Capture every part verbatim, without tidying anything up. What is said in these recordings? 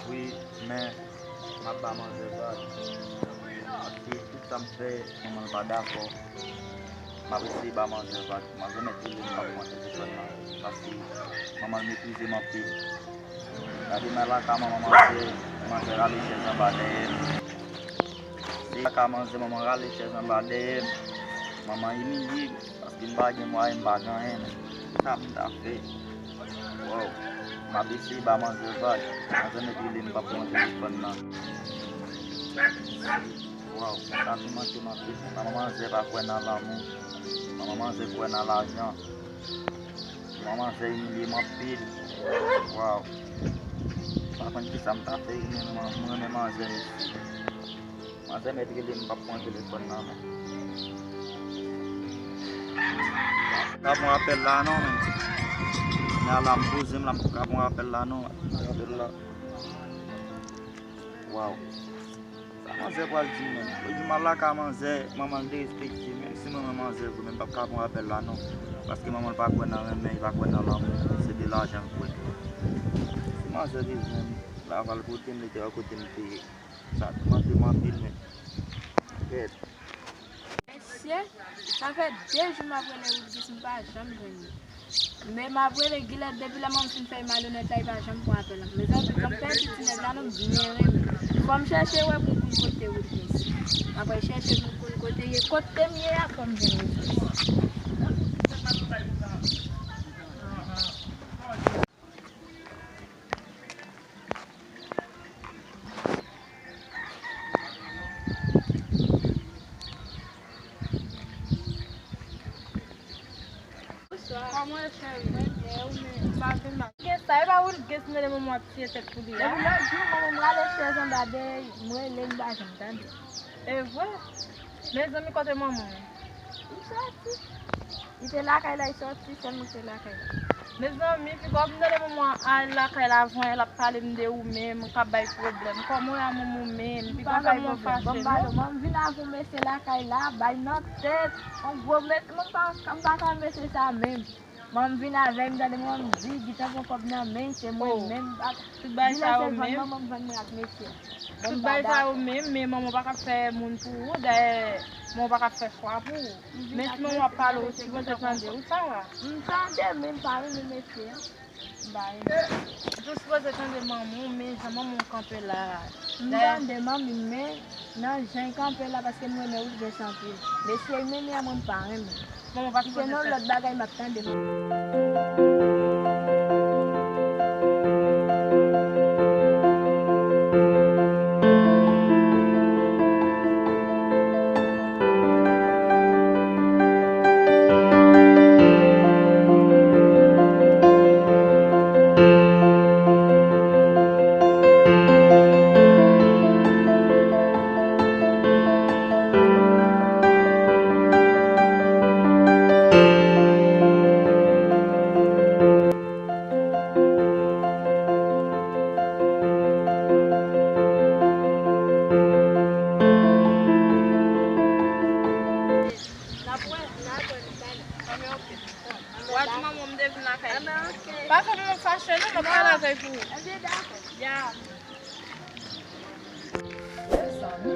Wi, men m ap ba manzè vag. Paske tout sa m fè, manman l pa dakò. M ap eseye ba manzè vag. Manzè mèt rele m, m p ap pran telefòn nan. Paske manman l meprize m anpil. Gade m al lakay manman manzè, manzè rale chèz anba dèyè m. Se lakay manzè, manman rale chèz anba dèyè m. Manman imilye m. Paske m pa gen mwayen, m pa gen anyen, men sa pou m ta fè? Waw, m ap eseye ba manzè vag. Manzè mèt rele m, m p ap pran telefòn nan. Waw, sa toumante m anpil. Manman manzè pa kwè nan lanmou. Manman manzè kwè nan lajan. Manman manzè imilye m anpil. Waw, m pa konn kisa m ta fè, men mwen, mwen renmen manzè, mesye. Manzè mèt rele m, m p ap pran telefòn nan, men. M p ap ka pran apèl la non, men. Men ala m poze m la, m p ap ka pran apèl la non. Apèl la. Waw. Sa manzè pral di m menm? Pou di m al lakay manzè, manman l derespekte m. Menm si mwen renmen manzè vre, men m p ap ka pran apèl la non. Paske manman l pa kwè nan renmen, li pa kwè nan lanmou. Se de lajan l kwè. Si manzè bezwen m, l ava l kote m, li te al kote m te ye. Sa toumante m anpil, men. Kèt. Mesye, sa fè de jou m ap rele Wilgues, m pa janm jwenn li. Men m ap rele Gilèt depi lè manman m fin fè l malonèt la, li pa janm pran apèl la. Mezanmi, anpil ti nèg la, nou byen renmen. Fò m chèche wè pou m konn kote Wilgues. M ap chèche pou m konn kote l ye. Kote m ye a, fò m jwenn Wilgues. Kòman w ye, cheri? Mwen byen, ou menm? M pa vin la. Gen sa, e pa Wilgues m rele manman ap tiye tèt pou li a? Depi lòt jou, manman m rale chèz anba dèyè, m rele, li pa janm tande. E vre? Mezanmi, kote manman w? Li soti. Li te lakay la, li soti, sèl mwen ki te lakay la. Mezanmi, piga w vin tande manman al lakay la, avan l ap pale m de ou menm, k ap bay pwoblèm. Kòman w ye a manman w menm? Piga w pa vin fache non. Manman m vin avè yon mesye lakay la, bay nan tèt, yon gwo mesye, m pa, m pa ka mesye sa menm. Manman m vin avè l, m tande manman m di, Gita pran kòb nan men, se mwen menm. Tout bagay sa yo menm. Manman m vann mwen ak mesye. Tout bagay sa yo menm, men manman w pa ka fè moun pou ou, dayè, manman w pa ka fè fwa pou ou. Men si manman w ap pale, ou sipoze tande, wi, Farah. M tande, men m pa renmen mesye a. M pa renmen. Ou sipoze tande manman w, men jan manman w kanpe la. M tande manmi m, men nan jan l kanpe la, paske m renmen Wilgues anpil. Mesye menm ya mwen m pa renmen. Manman w pa sipoze fè. Si se nan lòt bagay, m ap tande. N ap wè. Anmè, oke. W a di manman w m te vin lakay li. Anmè, oke. Pa fè manman w fache non, m ap pale avè l pou ou. Anmè, dakò. Ya. Mezanmi,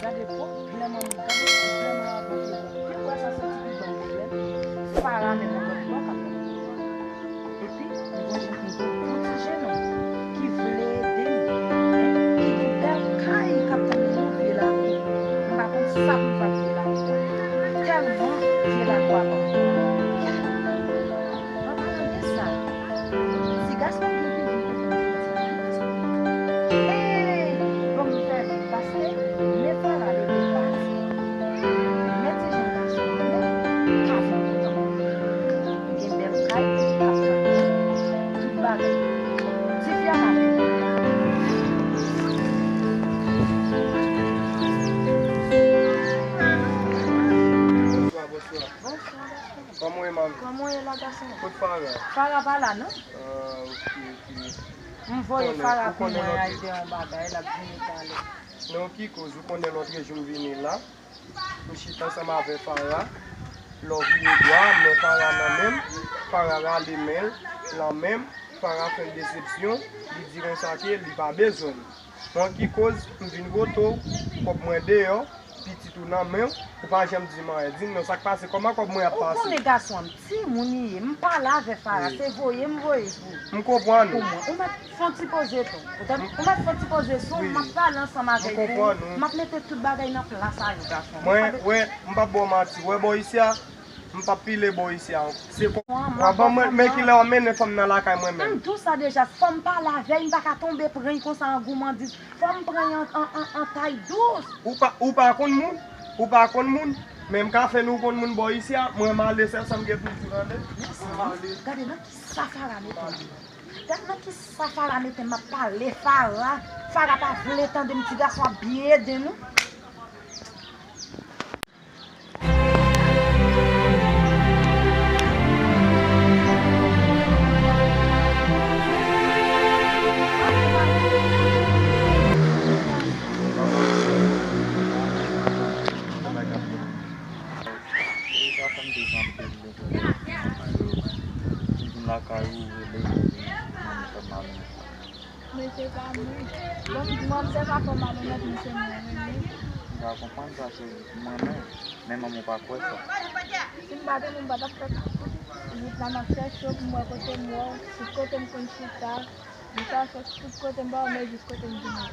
gade pwoblèm an, gade pwoblèm an ap monte. Ou wè sa se ti pi gwo pwoblèm. Farah menm nan lòt bò k ap pran pwoblèm. Epi, m gon, m gon, gon ti jennonm ki vle ede m, ki gen bèl kay k ap tann li nan vye lakou. M pa konn sa pou m fè ak vye lakou an. Tèlman vye lakou a ban m pwoblèm. An palan de sa, ti gason ki vin pou vin fè ti gason. Hey! Bon, m fè vit paske men Farah leve pati. Men ti jèn gason an menm, pa fè otan. Gen bèl kay, ap tann li, tout bagay. Tifi a pa vini. Bonswa, bonswa. Bonswa, gason. Kòman w ye, manmi? Kòman w ye la, gason? Kot Farah? Farah pa la, non. Ah, ok, ok. M voye Farah pou mwen al de yon bagay, l ap vini talè. Non, ki koz? Ou konnen lòt jou m vini la. M chita ansanm avè Farah. Lè w vire dwa, men Farah nan men m. Farah rale men l nan men m. Farah fè l desepsyon, li di konsa ke li pa bezwen l. Mwen ki koz, m vin kote w, kòb mwen deyò, pitit ou nan men w, ou pa janm di m anyen. Di m non, sa k pase, kòman kòb mwen ap pase? Ou konnen gason an, m timoun li ye, m pale avè Farah, se voye m voye pou, m konprann ou. Pou mwen. Ou mèt fè yon ti poze tou. Ou tande? Ou mèt fè yon ti poze sou m, m ap pale ansanm avèk ou. M ap mete tout bagay nan plas a yo, gason. Mwen, wè, m p ap ba w manti. Wè bò isi a, m p ap pile bò isi a. Se kon, w ap ban mwen, men kilè w ap mennen fanm nan lakay mwen menm. M di w sa deja, fò m pale avè l, m pa ka tonbe pran l konsa an goumandiz. Fò m pran l an, an, an, an tay dous. Ou pa, ou pa konn moun, ou pa konn moun, men m ka fè nou konn moun bò isi a, mwen m ale, sèl sa m gen pou m di w, tande? Mèsi. Gade nan kisa Farah mete m. Gad nan kisa Farah mete m, m ap pale Farah. Farah pa vle tande m, ti gason ap byen ede nou. Toujou lakay ou, rele, rele, manmi fè m malonèt. Men se pa mwen. Bon, m di manzè pa fè w malonèt, men se mwen renmen. M ka konprann sa, cheri, m renmen w, men manman w pa kwè sa. Si m pa te renmen w, m pa t ap fè sa. Wout la, m ap chèche w pou m wè kote m wè w, tout kote m konn chita. M ka chèche tout kote m pa wè w, men jis kote m vin la.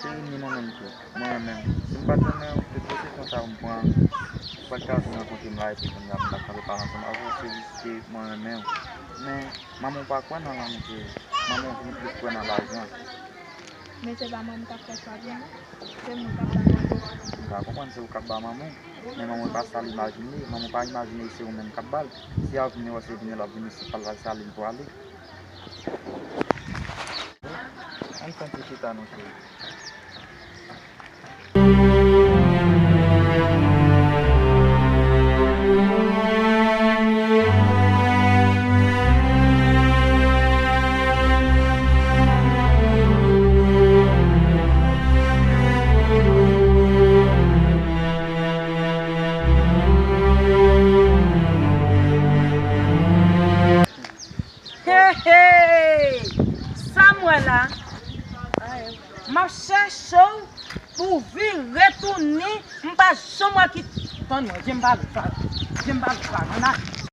Cheri, ni mwen menm tou. Mwen renmen w. Si m pa t renmen w, tout desepsyon sa yo m pran, ou pa t ka vin rankontre m la, epi kounye a m t ap kanpe pale ansanm avè w, se jis ke mwen renmen w. Men, manman w pa kwè nan lanmou, cheri. Manman w vin plis kwè nan lajan. Men se pa mwen m k ap fè sa pou nou. Se moun k ap ba manman. M ka konprann se ou k ap ba manman w, men manman w pa sa l imajine. Manman w pa imajine se ou menm k ap ba l. Si y a vini, wè se vini l ap vini, si l pa l, se ale l pwale. Ann fè yon ti chita non, cheri. Hey, hey! Sa m wè la? M ap chèche w pou w vin retounen. M pa janm wè ki. Tann mwen, vye m pale, pale. Vye m pale, pale. Ann ale.